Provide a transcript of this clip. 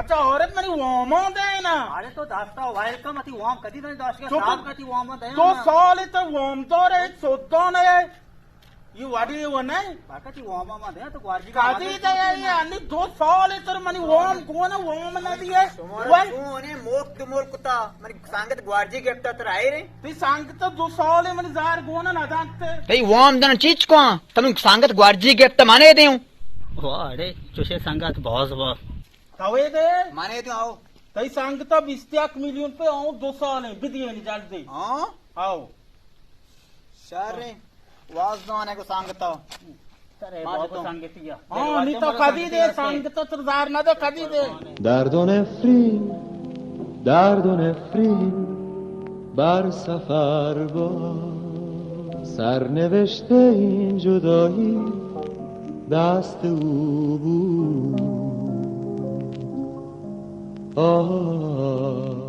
اچھا، عورت منی واما دے نا۔ ارے تو داستا ویلکم، اتی وام کدی نہیں داشت؟ چپ۔ صاحب کتی واما دے دو نا۔ سال تو وام دار ہے، سودا نہیں ہے۔ یہ وڈی وہ نہیں۔ باقی تی واما ما دے تو گوارجی کا کدی عادت دے نہیں ہے، ہے۔ انی دو سال تو منی وام کون وام نہ دیے۔ شمارا وای۔ تو نے موک دمول کتا، منی سنگت گوارجی گپتا تر آئے رے۔ تی سنگت دو سال منی زار گون نہ دانتے۔ تئی وام دن چیچ کو؟ تم سنگت گوارجی گپتا مانے دیوں۔ واہ، اڑے، چوشے سنگت باز با۔ توے دے؟ مانے دیوں، آؤ۔ تئی سنگتا بیست یک میلیون پہ آؤں دو سال ہیں، بدیے نی جلدی۔ ہاں؟ آؤ۔ شر ہیں۔ واز دانے کو سنگتا۔ ترے ما بابا تو۔ سنگتی ہے۔ ہاں، نی تو کدی دے سنگتا تر زار نہ دے، کدی دے۔ درد و نفرین، درد و نفرین بر سفر با، سرنوشت این جدایی دست او بود. آه.